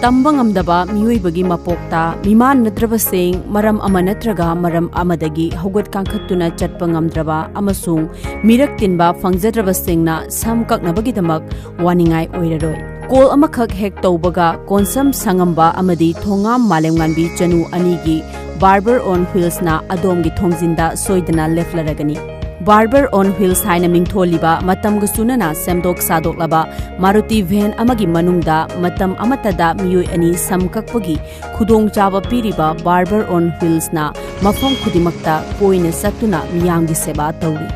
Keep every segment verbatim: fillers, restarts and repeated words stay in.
ꯇꯝꯕ ꯉꯝꯗꯕ ꯃꯤꯑꯣꯏꯕꯒꯤ ꯃꯄꯣꯛꯇ ꯃꯤꯃꯥꯟꯅꯗ꯭ꯔꯕꯁꯤꯡ, ꯃꯔꯝ ꯑꯃ ꯅꯠꯇ꯭ꯔꯒ ꯃꯔꯝ ꯑꯃꯗꯒꯤ ꯍꯧꯒꯠ ꯀꯥꯡꯈꯠꯇꯨꯅ ꯆꯠꯄ ꯉꯝꯗ꯭ꯔꯕ ꯑꯃꯁꯨꯡ ꯃꯤꯔꯛ ꯇꯤꯟꯕ ꯐꯪꯖꯗ꯭ꯔꯕꯁꯤꯡꯅ ꯁꯝ ꯀꯛꯅꯕꯒꯤꯗꯃꯛ ꯋꯥꯅꯤꯡꯉꯥꯏ ꯑꯣꯏꯔꯔꯣꯏ꯫ ꯀꯣꯜ ꯑꯃꯈꯛ ꯍꯦꯛ ꯇꯧꯕꯒ ꯀꯣꯟꯁꯝ ꯁꯪꯉꯝꯕ ꯑꯃꯗꯤ ꯊꯣꯉꯥꯝ ꯃꯥꯂꯦꯝꯉꯥꯟꯕꯤ ꯆꯅꯨ ꯑꯅꯤꯒꯤ Barber on Wheelsꯅ ꯑꯗꯣꯝꯒꯤ ꯊꯣꯡꯖꯤꯟꯗ ꯁꯣꯏꯗꯅ ꯂꯦꯞꯂꯔꯒꯅꯤ꯫ Barber on Wheels ꯍꯥꯏꯅ ꯃꯤꯡꯊꯣꯜꯂꯤꯕ ꯃꯇꯝꯒ ꯆꯨꯅꯅ ꯁꯦꯝꯗꯣꯛ ꯁꯥꯗꯣꯛꯂꯕ ꯃꯥꯔꯨꯇꯤ ꯚꯦꯟ ꯑꯃꯒꯤ ꯃꯅꯨꯡꯗ ꯃꯇꯝ ꯑꯃꯠꯇꯗ ꯃꯤꯑꯣꯏ ꯑꯅꯤ ꯁꯝ ꯀꯛꯄꯒꯤ ꯈꯨꯗꯣꯡꯆꯥꯕ ꯄꯤꯔꯤꯕ Barber on Wheelsꯅ ꯃꯐꯝ ꯈꯨꯗꯤꯡꯃꯛꯇ ꯀꯣꯏꯅ ꯆꯠꯇꯨꯅ ꯃꯤꯌꯥꯝꯒꯤ ꯁꯦꯕꯥ ꯇꯧꯔꯤ꯫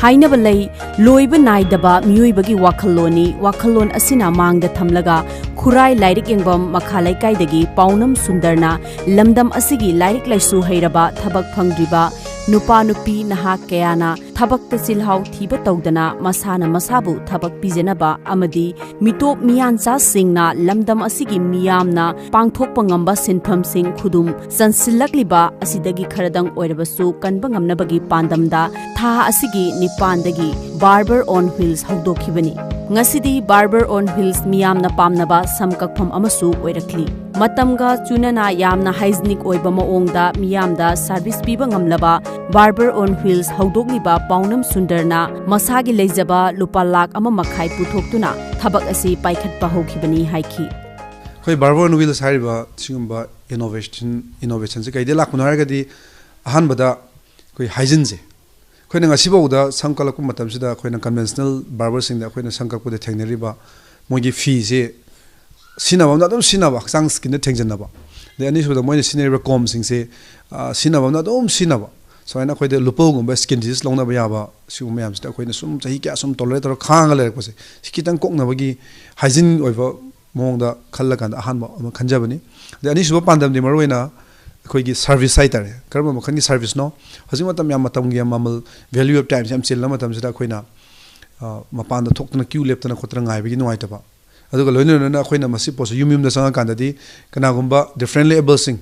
ꯍꯥꯏꯅꯕ ꯂꯩ, ꯂꯣꯏꯕ ꯅꯥꯏꯗꯕ ꯃꯤꯑꯣꯏꯕꯒꯤ ꯋꯥꯈꯜꯂꯣꯟꯅꯤ꯫ ꯋꯥꯈꯜꯂꯣꯟ ꯑꯁꯤꯅ ꯃꯥꯡꯗ ꯊꯝꯂꯒ ꯈꯨꯔꯥꯏ ꯂꯥꯏꯔꯤꯛ ꯌꯦꯡꯐꯝ ꯃꯈꯥ ꯂꯩꯀꯥꯏꯗꯒꯤ ꯄꯥꯎꯅꯝ ꯁꯨꯟꯗꯔꯅ ꯂꯝꯗꯝ ꯑꯁꯤꯒꯤ ꯂꯥꯏꯔꯤꯛ ꯂꯥꯏꯁꯨ ꯍꯩꯔꯕ ꯊꯕꯛ ꯐꯪꯗ꯭ꯔꯤꯕ ꯅꯨꯄꯥ ꯅꯨꯄꯤ ꯅꯍꯥ ꯀꯌꯥꯅ ꯊꯕꯛꯇ ꯆꯤꯜꯍꯥꯎ ꯊꯤꯕ ꯇꯧꯗꯅ ꯃꯁꯥꯅ ꯃꯁꯥꯕꯨ ꯊꯕꯛ ꯄꯤꯖꯅꯕ ꯑꯃꯗꯤ ꯃꯤꯇꯣꯞ ꯃꯤꯌꯥꯟꯆꯥꯁꯤꯡꯅ ꯂꯝꯗꯝ ꯑꯁꯤꯒꯤ ꯃꯤꯌꯥꯝꯅ ꯄꯥꯡꯊꯣꯛꯄ ꯉꯝꯕ ꯁꯤꯟꯐꯝꯁꯤꯡ ꯈꯨꯗꯨꯝ ꯆꯟꯁꯤꯜꯂꯛꯂꯤꯕ ꯑꯁꯤꯗꯒꯤ ꯈꯔꯗꯪ ꯑꯣꯏꯔꯕꯁꯨ ꯀꯟꯕ ꯉꯝꯅꯕꯒꯤ ꯄꯥꯟꯗꯝꯗ ꯊꯥ ꯑꯁꯤꯒꯤ ꯅꯤꯄꯥꯟꯗꯒꯤ Barber on Wheels ꯍꯧꯗꯣꯛꯈꯤꯕꯅꯤ꯫ ꯉꯁꯤꯗꯤ Barber on Wheels ꯃꯤꯌꯥꯝꯅ ꯄꯥꯝꯅꯕ ꯁꯝ ꯀꯛꯐꯝ ꯑꯃꯁꯨ ꯑꯣꯏꯔꯛꯂꯤ꯫ ꯃꯇꯝꯒ ꯆꯨꯅꯅ ꯌꯥꯝꯅ hygienic ꯑꯣꯏꯕ ꯃꯑꯣꯡꯗ ꯃꯤꯌꯥꯝꯗ service ꯄꯤꯕ ꯉꯝꯂꯕ Barber on Wheels ꯍꯧꯗꯣꯛꯂꯤꯕ ꯄꯥꯎꯅꯝ ꯁꯨꯟꯗꯔꯅ ꯃꯁꯥꯒꯤ ꯂꯩꯖꯕ ꯂꯨꯄꯥ ꯂꯥꯈ ꯑꯃ ꯃꯈꯥꯏ ꯄꯨꯊꯣꯛꯇꯨꯅ ꯊꯕꯛ ꯑꯁꯤ ꯄꯥꯏꯈꯠꯄ ꯍꯧꯈꯤꯕꯅꯤ ꯍꯥꯏꯈꯤ꯫ ꯑꯩꯈꯣꯏ Barber on Wheels ꯍꯥꯏꯔꯤꯕ ꯁꯤꯒꯨꯝꯕ innovation innovationꯁꯦ ꯀꯩꯗꯩ ꯂꯥꯛꯄꯅꯣ ꯍꯥꯏꯔꯒꯗꯤ, ꯑꯍꯥꯟꯕꯗ ꯑꯩꯈꯣꯏ hygiene ꯁꯦ, ꯑꯩꯈꯣꯏꯅ ꯉꯁꯤꯐꯥꯎꯗ ꯁꯝ ꯀꯛꯂꯛꯄ ꯃꯇꯝꯁꯤꯗ ꯑꯩꯈꯣꯏꯅ conventional barber ꯁꯤꯡꯗ ꯑꯩꯈꯣꯏꯅ ꯁꯝ ꯀꯛꯄꯗ ꯊꯦꯡꯅꯔꯤꯕ ꯃꯣꯏꯒꯤ ꯐꯤꯁꯦ ꯁꯤꯖꯤꯟꯅꯕ ꯑꯃꯗ ꯑꯗꯨꯝ ꯁꯤꯖꯤꯟꯅꯕ, ꯍꯛꯆꯥꯡ skin ꯗ ꯊꯦꯡꯖꯤꯟꯅꯕ꯫ ꯑꯗꯩ ꯑꯅꯤꯁꯨꯕꯗ ꯃꯣꯏꯅ ꯁꯤꯖꯤꯟꯅꯔꯤꯕ ꯀꯣꯝꯁꯤꯡꯁꯦ, ꯑ, ꯁꯤꯖꯤꯟꯅꯕ ꯑꯃꯗ ꯑꯗꯨꯝ ꯁꯤꯖꯤꯟꯅꯕ꯫ ꯁꯨꯃꯥꯏꯅ ꯑꯩꯈꯣꯏꯗ ꯂꯨꯄꯧꯒꯨꯝꯕ skin disease ꯂꯧꯅꯕ ꯌꯥꯕ ꯁꯤꯒꯨꯝꯕ ꯃꯌꯥꯝꯁꯤꯗ ꯑꯩꯈꯣꯏꯅ ꯁꯨꯝ ꯆꯍꯤ ꯀꯌꯥ ꯁꯨꯝ tolerate ꯇꯧꯔꯒ ꯈꯥꯡꯉꯒ ꯂꯩꯔꯛꯄꯁꯦ, ꯁꯤ ꯈꯤꯇꯪ ꯀꯣꯛꯅꯕꯒꯤ hygiene ꯑꯣꯏꯕ ꯃꯑꯣꯡꯗ ꯈꯜꯂꯀꯥꯟꯗ ꯑꯍꯥꯟꯕ ꯑꯃ ꯈꯟꯖꯕꯅꯤ꯫ ꯑꯗꯩ ꯑꯅꯤꯁꯨꯕ ꯄꯥꯟꯗꯝꯗꯤ ꯃꯔꯨꯑꯣꯏꯅ ꯑꯩꯈꯣꯏꯒꯤ service ꯍꯥꯏꯇꯥꯔꯦ꯫ ꯀꯔꯝꯕ ꯃꯈꯜꯒꯤ service ꯅꯣ? ꯍꯧꯖꯤꯛ ꯃꯇꯝ ꯌꯥꯝ ꯃꯇꯝꯒꯤ ꯌꯥꯝ ꯃꯃꯜ, value of time ꯁꯦ ꯌꯥꯝ ꯆꯤꯜꯂ ꯃꯇꯝꯁꯤꯗ ꯑꯩꯈꯣꯏꯅ, ꯑ, ꯃꯄꯥꯟꯗ ꯊꯣꯛꯇꯅ queue ꯂꯦꯞꯇꯅ ꯈꯣꯠꯇꯅ ꯉꯥꯏꯕꯒꯤ ꯅꯨꯡꯉꯥꯏꯇꯕ꯫ ꯑꯗꯨꯒ ꯂꯣꯏꯅ ꯂꯣꯏꯅꯅ ꯑꯩꯈꯣꯏꯅ ꯃꯁꯤ ꯄꯣꯠꯁꯤ ꯌꯨꯝ ꯌꯨꯝꯗ ꯆꯪꯉꯀꯥꯟꯗꯗꯤ ꯀꯅꯥꯒꯨꯝꯕ differently able ꯁꯤꯡ,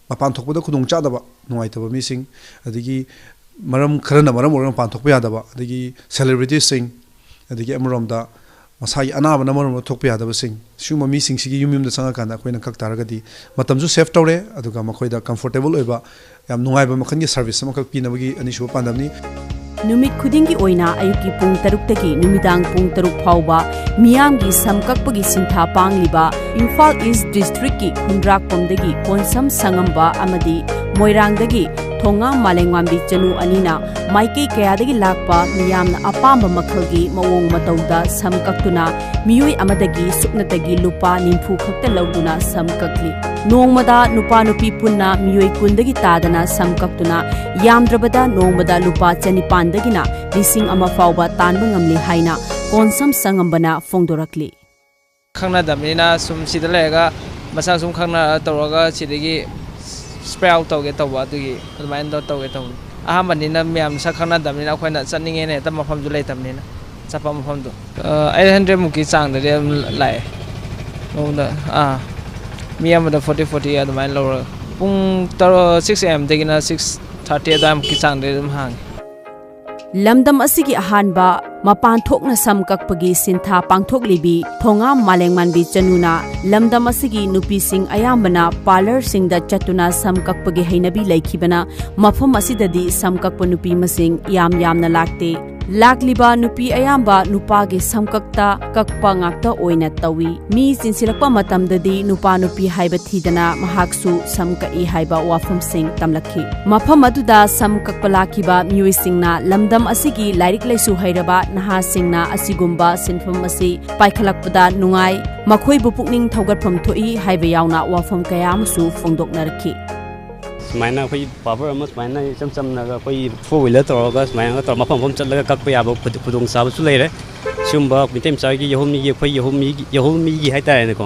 ꯃꯄꯥꯟ ꯊꯣꯛꯄꯗ ꯈꯨꯗꯣꯡ ꯆꯥꯗꯕ, ꯅꯨꯡꯉꯥꯏꯇꯕ ꯃꯤꯁꯤꯡ, ꯑꯗꯒꯤ ꯃꯔꯝ ꯈꯔꯅ ꯃꯔꯝ ꯑꯣꯏꯔꯒ ꯃꯄꯥꯟ ꯊꯣꯛꯄ ꯌꯥꯗꯕ, ꯑꯗꯒꯤ celebrity ꯁꯤꯡ, ꯑꯗꯒꯤ ꯑꯃꯔꯣꯝꯗ ꯃꯁꯥꯒꯤ ꯑꯅꯥꯕꯅ ꯃꯔꯝ ꯑꯣꯏꯔꯒ ꯊꯣꯛꯄ ꯌꯥꯗꯕꯁꯤꯡ, ꯁꯤꯒꯨꯝꯕ ꯃꯤꯁꯤꯡꯁꯤꯒꯤ ꯌꯨꯝ ꯌꯨꯝꯗ ꯆꯪꯉꯀꯥꯟꯗ ꯑꯩꯈꯣꯏꯅ ꯀꯛ ꯇꯥꯔꯒꯗꯤ ꯃꯇꯝꯁꯨ ꯁꯦꯐ ꯇꯧꯔꯦ, ꯑꯗꯨꯒ ꯃꯈꯣꯏꯗ ꯀꯝꯐꯣꯔꯇꯦꯕꯜ ꯑꯣꯏꯕ, ꯌꯥꯝ ꯅꯨꯡꯉꯥꯏꯕ ꯃꯈꯜꯒꯤ ꯁꯔꯚꯤꯁ ꯑꯃꯈꯛ ꯄꯤꯅꯕꯒꯤ ꯑꯅꯤꯁꯨꯕ ꯄꯥꯟꯗꯝꯅꯤ꯫ ꯅꯨꯃꯤꯠ ꯈꯨꯗꯤꯡꯒꯤ ꯑꯣꯏꯅ ꯑꯌꯨꯛꯀꯤ ꯄꯨꯡ ꯇꯔꯨꯛꯇꯒꯤ ꯅꯨꯃꯤꯗꯥꯡ ꯄꯨꯡ ꯇꯔꯨꯛ ꯐꯥꯎꯕ ꯃꯤꯌꯥꯝꯒꯤ ꯁꯝ ꯀꯛꯄꯒꯤ ꯁꯤꯟꯊꯥ ꯄꯥꯡꯂꯤꯕ ꯏꯝꯐꯥꯜ ꯏꯁ ꯗꯤꯁꯇ꯭ꯔꯤꯛꯀꯤ ꯈꯨꯟꯗ꯭ꯔꯥꯛꯄꯝꯗꯒꯤ ꯀꯣꯟꯁꯝ ꯁꯪꯉꯝꯕ ꯑꯃꯗꯤ ꯃꯣꯏꯔꯥꯡꯗꯒꯤ ꯊꯣꯉꯥꯝ ꯃꯥꯂꯦꯝꯉꯥꯟꯕꯤ ꯆꯅꯨ ꯑꯅꯤꯅ ꯃꯥꯏꯀꯩ ꯀꯌꯥꯗꯒꯤ ꯂꯥꯛꯄ ꯃꯤꯌꯥꯝꯅ ꯑꯄꯥꯝꯕ ꯃꯈꯜꯒꯤ ꯃꯑꯣꯡ ꯃꯇꯧꯗ ꯁꯝ ꯀꯛꯇꯨꯅ ꯃꯤꯑꯣꯏ ꯑꯃꯗꯒꯤ ꯁꯨꯞꯅꯇꯒꯤ ꯂꯨꯄꯥ ꯅꯤꯐꯨ ꯈꯛꯇ ꯂꯧꯗꯨꯅ ꯁꯝ ꯀꯛꯂꯤ꯫ ꯅꯣꯡꯃꯗ ꯅꯨꯄꯥ ꯅꯨꯄꯤ ꯄꯨꯟꯅ ꯃꯤꯑꯣꯏ ꯀꯨꯟꯗꯒꯤ ꯇꯥꯗꯅ ꯁꯝ ꯀꯛꯇꯨꯅ ꯌꯥꯝꯗ꯭ꯔꯕꯗ ꯅꯣꯡꯃꯗ ꯂꯨꯄꯥ ꯆꯅꯤꯄꯥꯟꯗꯒꯤꯅ ꯂꯤꯁꯤꯡ ꯑꯃ ꯐꯥꯎꯕ ꯇꯥꯟꯕ ꯉꯝꯂꯤ ꯍꯥꯏꯅ ꯀꯣꯟꯁꯝ ꯁꯪꯉꯝꯕꯅ ꯐꯣꯡꯗꯣꯔꯛꯂꯤ꯫ ꯈꯪꯅꯗꯕꯅꯤꯅ ꯁꯨꯝ ꯁꯤꯗ ꯂꯩꯔꯒ ꯃꯁꯥ ꯁꯨꯝ ꯈꯪꯅꯔ ꯇꯧꯔꯒ ꯁꯤꯗꯒꯤ ꯁ꯭ꯄ꯭ꯔꯦ ꯑꯥꯎꯠ ꯇꯧꯒꯦ ꯇꯧꯕ, ꯑꯗꯨꯒꯤ ꯑꯗꯨꯃꯥꯏꯅ ꯇꯧ- ꯇꯧꯒꯦ ꯇꯧꯕꯅꯤ꯫ ꯑꯍꯥꯟꯕꯅꯤꯅ ꯃꯌꯥꯝ ꯁꯛ ꯈꯪꯅꯗꯕꯅꯤꯅ ꯑꯩꯈꯣꯏꯅ ꯆꯠꯅꯤꯡꯉꯦꯅ ꯍꯦꯛꯇ ꯃꯐꯝꯁꯨ ꯂꯩꯇꯕꯅꯤꯅ ꯆꯠꯄ ꯃꯐꯝꯗꯣ꯫ ꯑꯩꯠ ꯍꯟꯗ꯭ꯔꯦꯗ ꯃꯨꯛꯀꯤ ꯆꯥꯡꯗꯗꯤ ꯑꯗꯨꯝ ꯂꯥꯛꯑꯦ꯫ ꯅꯣꯡꯃꯗ ꯑꯥ ꯃꯤ ꯑꯃꯗ ꯐꯣꯔꯇꯤ ꯐꯣꯔꯇꯤ ꯑꯗꯨꯃꯥꯏꯅ ꯂꯧꯔꯒ ꯄꯨꯡ ꯇꯔꯨꯛ, ꯁꯤꯛꯁ ꯑꯦ ꯑꯦꯝꯗꯒꯤꯅ ꯁꯤꯛꯁ ꯊꯥꯔꯇꯤ ꯑꯗꯨꯋꯥꯏꯃꯨꯛꯀꯤ ꯆꯥꯡꯗꯗꯤ ꯑꯗꯨꯝ ꯍꯥꯡꯉꯦ꯫ ꯂꯝꯗꯝ ꯑꯁꯤꯒꯤ ꯑꯍꯥꯟꯕ ꯃꯄꯥꯟ ꯊꯣꯛꯅ ꯁꯝ ꯀꯛꯄꯒꯤ ꯁꯤꯟꯊꯥ ꯄꯥꯡꯊꯣꯛꯂꯤꯕꯤ ꯊꯣꯉꯥꯝ ꯃꯥꯂꯦꯝꯉꯥꯟꯕꯤ ꯆꯅꯨꯅ ꯂꯝꯗꯝ ꯑꯁꯤꯒꯤ ꯅꯨꯄꯤꯁꯤꯡ ꯑꯌꯥꯝꯕꯅ ꯄꯥꯔꯂꯔꯁꯤꯡꯗ ꯆꯠꯇꯨꯅ ꯁꯝ ꯀꯛꯄꯒꯤ ꯍꯩꯅꯕꯤ ꯂꯩꯈꯤꯕꯅ ꯃꯐꯝ ꯑꯁꯤꯗꯗꯤ ꯁꯝ ꯀꯛꯄ ꯅꯨꯄꯤ ꯃꯁꯤꯡ ꯌꯥꯝ ꯌꯥꯝꯅ ꯂꯥꯛꯇꯦ꯫ ꯂꯥꯛꯂꯤꯕ ꯅꯨꯄꯤ ꯑꯌꯥꯝꯕ ꯅꯨꯄꯥꯒꯤ ꯁꯝꯀꯛꯇ ꯀꯛꯄ ꯉꯥꯛꯇ ꯑꯣꯏꯅ ꯇꯧꯏ꯫ ꯃꯤ ꯆꯤꯟꯁꯤꯜꯂꯛꯄ ꯃꯇꯝꯗꯗꯤ ꯅꯨꯄꯥ ꯅꯨꯄꯤ ꯍꯥꯏꯕ ꯊꯤꯗꯅ ꯃꯍꯥꯛꯁꯨ ꯁꯝ ꯀꯛꯏ ꯍꯥꯏꯕ ꯋꯥꯐꯝꯁꯤꯡ ꯇꯝꯂꯛꯈꯤ꯫ ꯃꯐꯝ ꯑꯗꯨꯗ ꯁꯝ ꯀꯛꯄ ꯂꯥꯛꯈꯤꯕ ꯃꯤꯑꯣꯏꯁꯤꯡꯅ ꯂꯝꯗꯝ ꯑꯁꯤꯒꯤ ꯂꯥꯏꯔꯤꯛ ꯂꯥꯏꯁꯨ ꯍꯩꯔꯕ ꯅꯍꯥꯁꯤꯡꯅ ꯑꯁꯤꯒꯨꯝꯕ ꯁꯤꯟꯐꯝ ꯑꯁꯤ ꯄꯥꯏꯈꯠꯂꯛꯄꯗ ꯅꯨꯡꯉꯥꯏ, ꯃꯈꯣꯏꯕꯨ ꯄꯨꯛꯅꯤꯡ ꯊꯧꯒꯠꯐꯝ ꯊꯣꯛꯏ ꯍꯥꯏꯕ ꯌꯥꯎꯅ ꯋꯥꯐꯝ ꯀꯌꯥ ꯑꯃꯁꯨ ꯐꯣꯡꯗꯣꯛꯅꯔꯛꯈꯤ꯫ ꯁꯨꯃꯥꯏꯅ ꯑꯩꯈꯣꯏ ꯕꯥꯕꯔ ꯑꯃ ꯁꯨꯃꯥꯏꯅ ꯏꯆꯝ ꯆꯝꯅꯒ ꯑꯩꯈꯣꯏ ꯐꯣꯔ ꯋꯤꯂꯔ ꯇꯧꯔꯒ ꯁꯨꯃꯥꯏꯅ ꯇꯧꯔꯒ ꯃꯐꯝ ꯃꯐꯝ ꯆꯠꯂꯒ ꯀꯛꯄ ꯌꯥꯕ ꯈꯨꯗ- ꯈꯨꯗꯣꯡꯆꯥꯕꯁꯨ ꯂꯩꯔꯦ꯫ ꯁꯤꯒꯨꯝꯕ ꯃꯩꯇꯩ ꯃꯆꯥꯒꯤ ꯌꯧꯍꯧꯃꯤꯒꯤ, ꯑꯩꯈꯣꯏ ꯌꯧꯍꯧꯃꯤꯒꯤ, ꯌꯧꯍꯧꯃꯤꯒꯤ ꯍꯥꯏꯇꯥꯔꯦꯅꯦꯀꯣ,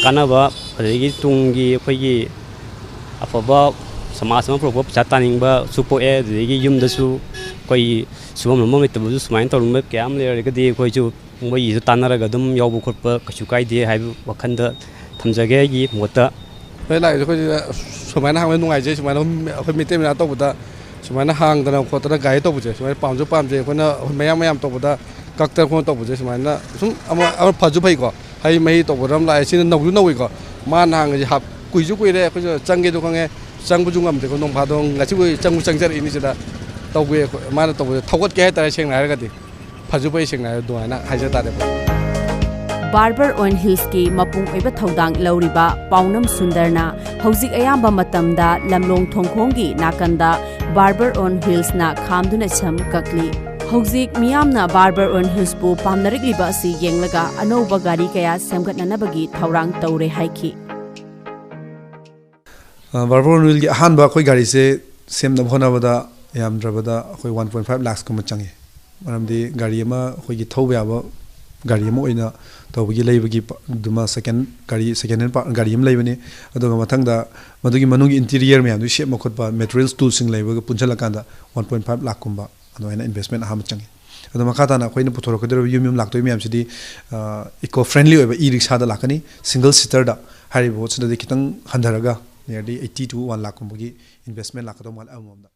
ꯀꯥꯟꯅꯕ, ꯑꯗꯒꯤ ꯇꯨꯡꯒꯤ ꯑꯩꯈꯣꯏꯒꯤ ꯑꯐꯕ ꯁꯃꯥꯖ ꯑꯃ ꯄꯨꯔꯛꯄ ꯄꯩꯁꯥ ꯇꯥꯅꯤꯡꯕꯁꯨ ꯄꯣꯛꯑꯦ꯫ ꯑꯗꯨꯗꯒꯤ ꯌꯨꯝꯗꯁꯨ ꯑꯩꯈꯣꯏ ꯁꯨꯐꯝ ꯅꯣꯝꯐꯝ ꯂꯩꯇꯕꯁꯨ ꯁꯨꯃꯥꯏꯅ ꯇꯧꯔꯝꯕ ꯀꯌꯥ ꯑꯃ ꯂꯩꯔꯒꯗꯤ ꯑꯩꯈꯣꯏꯁꯨ ꯃꯣꯏꯒꯤꯁꯨ ꯇꯥꯟꯅꯔꯒ ꯑꯗꯨꯝ ꯌꯥꯎꯕ ꯈꯣꯠꯄ ꯀꯩꯁꯨ ꯀꯥꯏꯗꯦ ꯍꯥꯏꯕ ꯋꯥꯈꯜꯗ ꯊꯝꯖꯒꯦ ꯑꯩꯒꯤ ꯃꯣꯠꯇ꯫ ꯑꯩꯈꯣꯏ ꯂꯥꯛꯏꯁꯦ ꯑꯩꯈꯣꯏꯁꯦ ꯁꯨꯃꯥꯏꯅ ꯍꯥꯡꯕꯗ ꯅꯨꯡꯉꯥꯏꯖꯩ꯫ ꯁꯨꯃꯥꯏꯅ ꯑꯩꯈꯣꯏ ꯃꯩꯇꯩ ꯃꯆꯥ ꯇꯧꯕꯗ ꯁꯨꯃꯥꯏꯅ ꯍꯥꯡꯗꯅ ꯈꯣꯠꯇꯅ ꯒꯥꯔꯤ ꯇꯧꯕꯁꯦ ꯁꯨꯃꯥꯏꯅ ꯄꯥꯝꯁꯨ ꯄꯥꯝꯖꯩ꯫ ꯑꯩꯈꯣꯏꯅ ꯑꯩꯈꯣꯏ ꯃꯌꯥꯝ ꯃꯌꯥꯝ ꯇꯧꯕꯗ ꯗꯥꯛꯇꯔ ꯈꯣꯏꯅ ꯇꯧꯕꯁꯦ ꯁꯨꯃꯥꯏꯅ ꯁꯨꯝ ꯑꯃ ꯑꯃ ꯐꯁꯨ ꯐꯩꯀꯣ꯫ ꯍꯩ ꯃꯍꯤ ꯇꯧꯕ ꯗ꯭ꯔꯝ ꯂꯥꯛꯑꯦ, ꯁꯤꯅ ꯅꯧꯁꯨ ꯅꯧꯏꯀꯣ꯫ ꯃꯥꯅ ꯍꯥꯡꯉꯤꯁꯦ ꯍꯥꯞ ꯀꯨꯏꯁꯨ ꯀꯨꯏꯔꯦ, ꯑꯩꯈꯣꯏꯁꯨ ꯆꯪꯒꯦꯗꯣ ꯈꯪꯉꯦ, ꯆꯪꯕꯁꯨ ꯉꯝꯗꯦꯀꯣ꯫ ꯅꯣꯡ ꯐꯥꯗꯣꯛ ꯉꯁꯤꯕꯨ ꯆꯪꯕꯨ ꯆꯪꯖꯔꯛꯏꯅꯤ ꯁꯤꯗ꯫ ꯇꯧꯒꯦ ꯑꯩꯈꯣꯏ, ꯃꯥꯅ ꯇꯧꯕꯁꯦ ꯊꯧꯒꯠꯀꯦ ꯍꯥꯏꯇꯥꯔꯦ, ꯁꯦꯡꯅ ꯍꯥꯏꯔꯒꯗꯤ ꯐꯁꯨ ꯐꯩ, ꯁꯦꯡꯅ ꯍꯥꯏꯔꯒ ꯑꯗꯨꯃꯥꯏꯅ ꯍꯥꯏꯖ ꯇꯥꯔꯦ꯫ Barber on Wheelsꯀꯤ ꯃꯄꯨꯡ ꯑꯣꯏꯕ ꯊꯧꯗꯥꯡ ꯂꯧꯔꯤꯕ ꯄꯥꯎꯅꯝ ꯁꯨꯟꯗꯔꯅ ꯍꯧꯖꯤꯛ ꯑꯌꯥꯝꯕ ꯃꯇꯝꯗ ꯂꯝꯂꯣꯡ ꯊꯣꯡꯈꯣꯡꯒꯤ ꯅꯥꯀꯟꯗ Barber on Wheelsꯅ ꯈꯥꯝꯗꯨꯅ ꯁꯝ ꯀꯛꯂꯤ꯫ ꯍꯧꯖꯤꯛ ꯃꯤꯌꯥꯝꯅ Barber on Wheelsꯄꯨ ꯄꯥꯝꯅꯔꯛꯂꯤꯕ ꯑꯁꯤ ꯌꯦꯡꯂꯒ ꯑꯅꯧꯕ ꯒꯥꯔꯤ ꯀꯌꯥ ꯁꯦꯝꯒꯠꯅꯅꯕꯒꯤ ꯊꯧꯔꯥꯡ ꯇꯧꯔꯦ ꯍꯥꯏꯈꯤ꯫ ꯕꯥꯔꯕꯔ ꯑꯣꯟ ꯋꯤꯜꯒꯤ ꯑꯍꯥꯟꯕ ꯑꯩꯈꯣꯏ ꯒꯥꯔꯤꯁꯦ ꯁꯦꯝꯅꯕ ꯍꯣꯠꯅꯕꯗ ꯌꯥꯝꯗ꯭ꯔꯕꯗ ꯑꯩꯈꯣꯏ ꯋꯥꯟ ꯄꯣꯏꯟ ꯐꯥꯏꯚ ꯂꯥꯛꯁꯀꯨꯝꯕ ꯆꯪꯉꯤ꯫ ꯃꯔꯝꯗꯤ ꯒꯥꯔꯤ ꯑꯃ ꯑꯩꯈꯣꯏꯒꯤ ꯊꯧꯕ ꯌꯥꯕ ꯒꯥꯔꯤ ꯑꯃ ꯑꯣꯏꯅ ꯇꯧꯕꯒꯤ ꯂꯩꯕꯒꯤ ꯄ- ꯑꯗꯨꯃ ꯁꯦꯀꯦꯟ ꯒꯥꯔꯤ ꯁꯦꯀꯦꯟ ꯍꯦꯟ ꯄꯥꯔ ꯒꯥꯔꯤ ꯑꯃ ꯂꯩꯕꯅꯤ꯫ ꯑꯗꯨꯒ ꯃꯊꯪꯗ ꯃꯗꯨꯒꯤ ꯃꯅꯨꯡꯒꯤ ꯏꯟꯇꯤꯔꯤꯌꯔ ꯃꯌꯥꯝꯗꯨ ꯁꯦꯝꯕ ꯈꯣꯠꯄ ꯃꯦꯇꯔꯤꯌꯦꯜꯁ ꯇꯨꯜꯁꯤꯡ ꯂꯩꯕꯒ ꯄꯨꯟꯁꯤꯜꯂꯀꯥꯟꯗ ꯋꯥꯟ ꯄꯣꯏꯟ ꯐꯥꯏꯚ ꯂꯥꯛꯀꯨꯝꯕ ꯑꯗꯨꯃꯥꯏꯅ ꯏꯟꯚꯦꯁꯃꯦꯟ ꯑꯍꯥꯟꯕ ꯆꯪꯉꯤ꯫ ꯑꯗꯣ ꯃꯈꯥ ꯇꯥꯅ ꯑꯩꯈꯣꯏꯅ ꯄꯨꯊꯣꯔꯛꯀꯗꯧꯔꯤꯕ ꯌꯨꯝ ꯌꯨꯝ ꯂꯥꯛꯇꯣꯏꯕ ꯃꯌꯥꯝꯁꯤꯗꯤ ꯏꯀꯣ ꯐ꯭ꯔꯦꯟꯂꯤ ꯑꯣꯏꯕ ꯏ ꯔꯤꯛꯁꯥꯗ ꯂꯥꯛꯀꯅꯤ꯫ ꯁꯤꯡꯒꯜ ꯁꯤꯇꯔꯗ ꯍꯥꯏꯔꯤꯕ ꯄꯣꯠꯁꯤꯗꯗꯤ ꯈꯤꯇꯪ ꯍꯟꯊꯔꯒ ꯅꯤꯌꯔꯂꯤ ꯑꯩꯠꯇꯤ ꯇꯨ ꯋꯥꯟ ꯂꯥꯛꯀꯨꯝꯕꯒꯤ ꯏꯟꯚꯦꯁꯃꯦꯟ ꯂꯥꯛꯀꯗꯧ ꯃꯥꯜꯂꯦ ꯑꯃꯃꯝꯗ꯫